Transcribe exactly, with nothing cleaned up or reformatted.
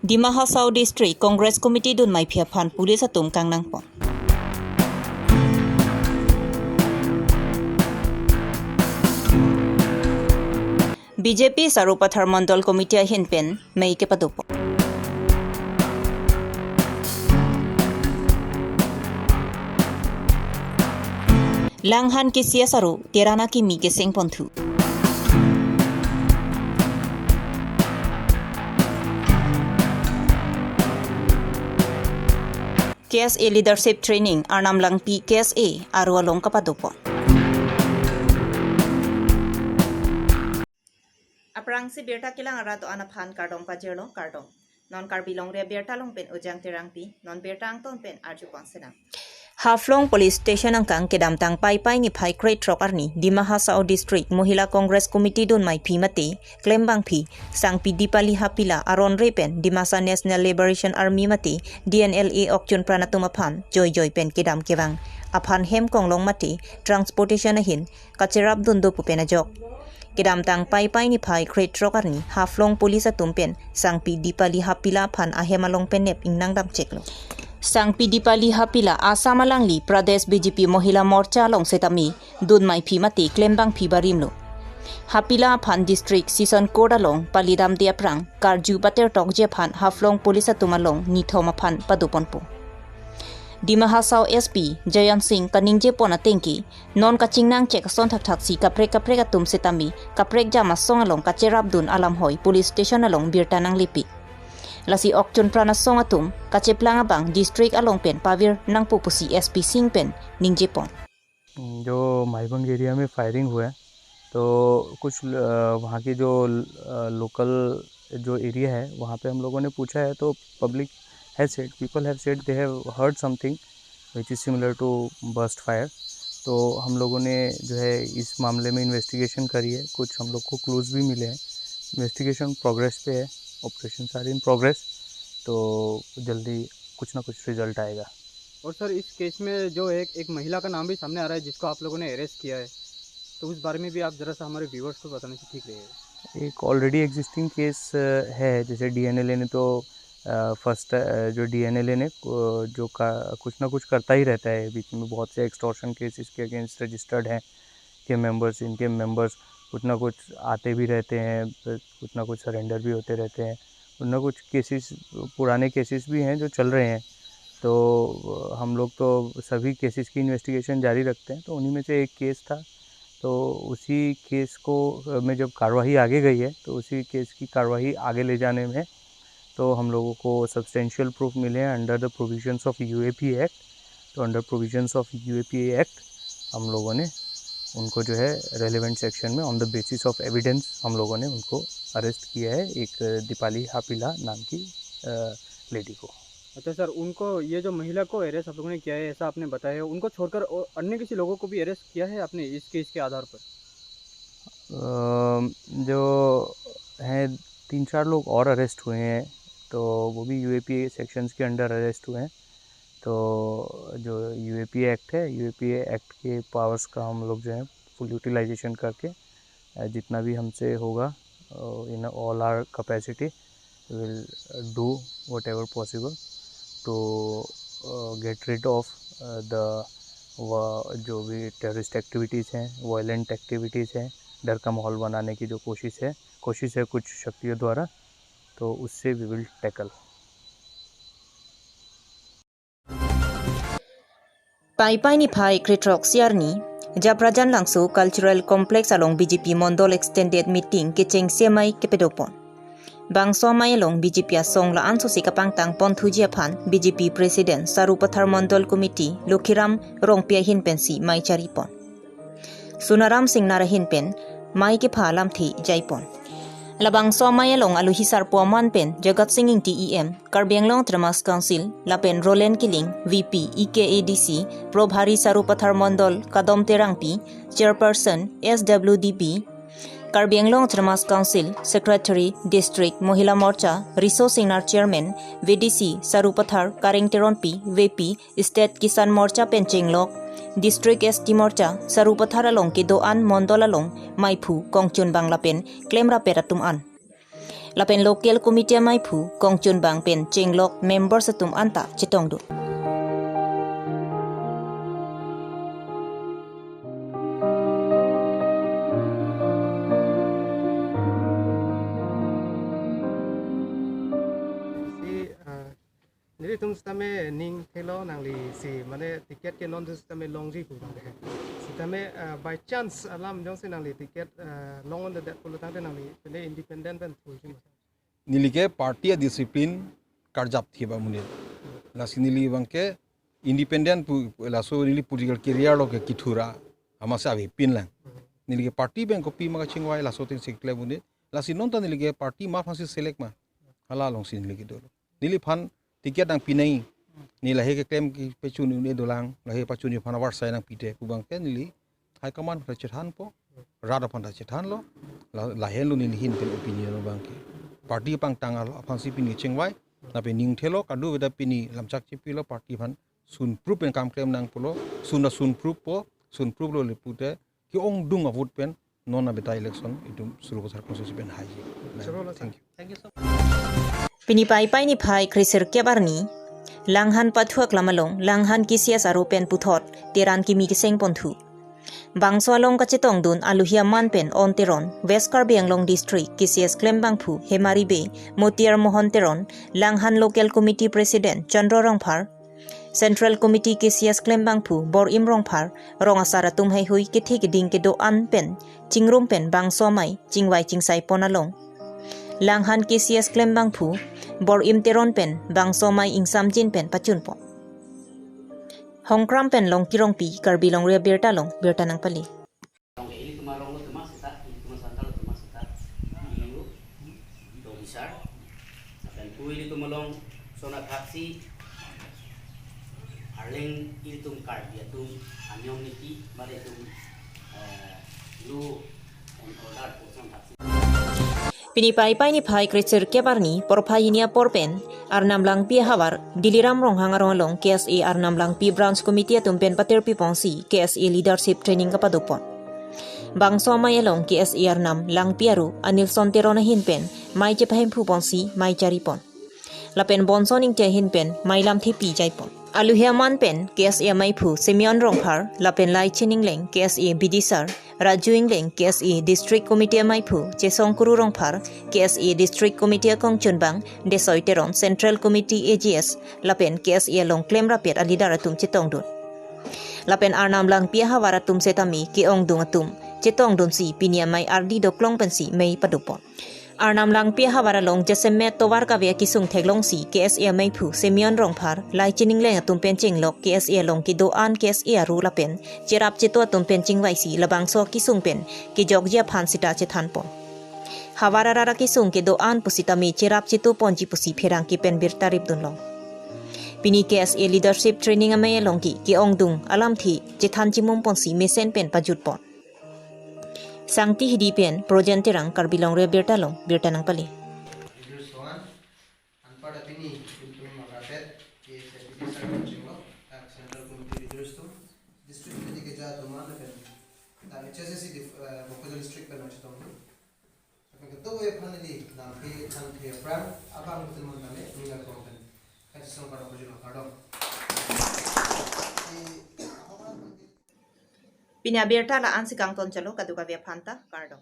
Dima Hasao District Congress Committee dun maiphi aphan police atum kangnangpon. B J P Sarupathar Mandal Committee ahin pen mei kepadopon. Langhan kesi asaru, Terana kimi kesengponthu. K S A Leadership Training, Arnam Langpi K S A aru along kapadopon. Aphrangsi birta kelang arat do-an aphan kardom pajirlo, kardom. Non Karbi Longri Abirta along pen Ujang Terangpi, non birta angton pen arjupon sinang. Haflong Police Station angkang kedamtang Paipai niphai krethrok arni Dima Hasao District Mohila Congress Committee dun maiphi mate klembangphi Sangpi Dipali Hapila aron re pen Dimasa National Liberation Army mate D N L A okchun pran atum aphan joijoi pen kedam kevang aphan hem konglong mate transportation ahin kacherap dun do pu pen ajok. Kedamtang Paipai niphai krethrok arni Haflong Police atum pen Sangpi Dipali Hapila aphan ahem along pen nep ingnang damcheklo. Sangpi Dipali Hapila Assam alangli Pradesh B J P Mohila Morcha along setame dun maiphi mate klembangphi barimlo. Hapila aphan District Session Court along palidamde aphrang karju patertokji aphan Haflong Police atum along nithom aphan padoponpo. Dima Hasao S P Jayant Singh kaningjepon atengke, non kachingnangchek ason thakthaksi kaprek kaprek atum setame kaprek jam asong along kacherap dun alam hoi police station along birta nanglipik. Lasi okchun pran asong atum kacheplang abang district along pen pavir nangpo pusi S P Singh pen ningjepon. जो माईबंग एरिया में फायरिंग हुआ है, तो कुछ, अ, वहाँ के जो, अ, लोकल जो एरिया है, वहाँ पे हम लोगों ने पूछा है, तो public has said, people have said they have heard something which is similar to burst fire। तो हम लोगों ने जो है इस मामले में इन्वेस्टिगेशन करी है, कुछ हम लोग को क्लूज भी मिले हैं। इन्वेस्टिगेशन प्रोग्रेस पे है, operations are in progress, तो जल्दी कुछ ना कुछ रिजल्ट आएगा। और सर, इस केस में जो एक, एक महिला का नाम भी सामने आ रहा है जिसको आप लोगों ने अरेस्ट किया है, तो उस बारे में भी आप ज़रा सा हमारे व्यूअर्स को बताने से ठीक रहेगा। एक ऑलरेडी एग्जिस्टिंग केस, अ, है, जैसे डीएनएलए ने तो, अ, फर्स्ट, अ, जो डीएनएलए ने, अ, जो का, कुछ ना कुछ करता ही रहता है, बीच में बहुत से एक्सटॉर्शन केस इसके अगेंस्ट रजिस्टर्ड हैं, के मेंबर्स, इनके मेंबर्स कुछ ना कुछ आते भी रहते हैं, कुछ ना कुछ सरेंडर भी होते रहते हैं, कुछ ना कुछ केसेस, पुराने केसेस भी हैं जो चल रहे हैं। तो, अ, हम लोग तो सभी केसेस की इन्वेस्टिगेशन जारी रखते हैं, तो उन्हीं में से एक केस था। तो उसी केस को, अ, में जब कार्यवाही आगे गई है, तो उसी केस की कार्यवाही आगे ले जाने में तो हम लोगों को सब्सटेंशियल प्रूफ मिले हैं under the provisions of UAP act. तो under provisions of UAP act हम लोगों ने उनको जो है रेलेवेंट सेक्शन में on the basis of evidence हम लोगों ने उनको अरेस्ट किया है, एक दीपाली हापीला नाम की, अ, लेडी को। अच्छा सर, उनको, ये जो महिला को अरेस्ट आप लोगों ने किया है, ऐसा आपने बताया है, उनको छोड़कर और अन्य किसी लोगों को भी अरेस्ट किया है आपने इस केस के आधार पर? अ, जो हैं, तीन चार लोग और अरेस्ट हुए हैं, तो वो भी यूएपीए सेक्शंस के अंडर अरेस्ट हुए हैं। तो जो यूएपीए एक्ट है, यूएपीए एक्ट के पावर्स का हम लोग जो है फुल यूटिलाइजेशन करके, अ, जितना भी हमसे होगा, अ, in all our capacity, we will do whatever possible to, uh, get rid of, uh, the, व-, जो भी टेररिस्ट एक्टिविटीज़ हैं, वायलेंट एक्टिविटीज़ हैं, डर का माहौल बनाने की जो कोशिश है, कोशिश है कुछ शक्तियों द्वारा, तो उससे we will tackle। Paipai niphai krethrok arni, Japrajan Langso Cultural Complex along B J P Mondol Extended Meeting kechengsi amei kepadopon. Bangso amei along B J P asong la-an sosi kapangtang ponthuji aphan B J P President Sarupathar Mondol Committee Lokhiram Rongpi ahin pensi mei charipon. Sonaram Singnar ahin pen mei kepha lamthe jaipon. Labangso amei along aluhi sarpo aman pen Jagat Sing Ingti E M, Karbi Anglong Autonomous Council, lapen Roland Killing, V P, E K A D C, Probhari Sarupathar Mondol, Kadom Terangpi, Chairperson, S W D P, Karbi Anglong Autonomous Council, Secretary, District Mohila Morcha, Riso Singnar Chairman, V D C, Sarupathar, Kareng Teronpi, V P, State Kisan Morcha pen chenglok, District S T Morcha, Sarupathar along kedo-an Mondol along meiphu, kongchunbang lapen klemrapet atum an. Lapen local committee amaiphu kongchunbang pen chenglok members atum anta chetongdun. Si, ah, nelitum sitame ning thelo nangli si mane ticket ke non sitame longji pu bang de. Sitame, ah, by chance alam jongsi nangli ticket, ah, long on the date pulo tangte nangli pele independent pen thui si ma. Neli ke party a discipline karjap thi ba monit. Lasi neli bang ke independent pu laso neli political career lo ke kithura amasa avepin lang. Neli ke party pen kopi ma kachingvai laso tin sikle monit. Lasi non ta neli ke party ma aphansi select ma. Hala alongsi neli ke dolo. Neliphan ticket nangpi nai. Ne lahei keklem kepachun un-e dolang, lahei pachun aphan avarsai nangpi te pu bang ke neli high command aphan chethanpo, rat aphan ta chethanlo, la, lahenlo neli ahin pen opinion abang ke. Party pangtang alo aphansi pini chingvai, lapen ning thelo kadu veda pini lamchak chepilo party aphan sun proof pen kam klem nang pulo, sun ta sun proof po, sun proof lo le pute, ke-ongdung a vote pen, non abita election itum Sarupathar constituency pen haiji. Chalo, chalo. Thank you. Thank you so much. Pini Paipai niphai kresirkep arni, Langhan pathu aklam along, Langhan K C S aro pen puthot, teran kimi keseng ponthu. Bangso along kachetongdun aluhi aman pen On Teron, West Karbi Anglong District, K C S klembangphu, Hemari Bey, Motiar Mohon Teron, Langhan Local Committee President, Chandra Rongphar, Central Committee K C S klembangphu, Borim Rongphar, rong asar atum heihui kethe keding kedo-an pen, chingrum pen bangso amei, chingvai chingsai pon along. Langhan K C S klembangphu, Borim Teron pen, bangso amei ingsamjin pen pachunpon. Hongkram pen Longki Rongpi, Karbi Longri Abirta along, birta nangpale. Ilitum arong lo tema seta, ilitum asanta lo tema seta, iliu, Tomisar, lapen pu ilitum along sona thaksi, arleng ilitum Karbi atum, anyong niti, mari itum, eh, law and order, pu sona thaksi. Pini Paipai niphai kresirkep arni, porphai hini apor pen, Arnam Langpi ahavar, Diliram Ronghang arong along, K S A Arnam Langpi Branch Committee atum pen paterpi ponsi, K S A Leadership Training kapadopon. Bangso amei along K S A Arnam Langpi aru, Anilson Teron ahin pen, mei chepahemphu ponsi, mei charipon. Lapen Bonson Ingti ahin pen, mei lamthepi jaipon. Aluhi aman pen, K S A ameiphu, Simeon Rongphar, lapen Laichen Engleng, K S A Bidisar, Raju Engleng, K S A District Committee ameiphu, Chesong Kuru Rongphar, K S A District Committee akongchunbang, Desoi Teron, Central Committee A G S, lapen K S A along klem rapet a leader atum chetongdun. Lapen Arnam Langpi ahavar atum setame ke-ongdung atum chetongdunsi pini amei ardi doklong pensi mei padopon. Arnam Langpi ahavar along jasemet tovar kave akisung theklongsi K S A ameiphu Simeon Rongphar, Laichen Engleng atum pen chenglok K S A along kedo-an K S A aru lapen cherap cheto atum pen chingvaisi labangso akisung pen kejokji aphan seta chethanpon. Havar arat akisung kedo-an pusitame cherap cheto ponji pusi pherangke pen birta ripdunlong. Pini K S A Leadership Training amei along ke ke-ongdung alamthe chethan chimum ponsi mesen pen pajutpon. Sangti Hidi pen Projen Terang, Karbi Longri Abirta along birta nangpale. Leaders one, anparta pini ilitum makarpet, K S A P D sir kachinglok, tak Central Committee leaders atum, District Committee keja atum an pen, tak H S A C di, eh, Bokajan District pen nangchetongdun. Tapi ketua aphan neli nampi tangpi aphrang, abang betul mon tame, ninga kong pen. Kachisong kardom, kardom. Pini abirta la-ansi kangton chalo, kadokave aphanta, kardom.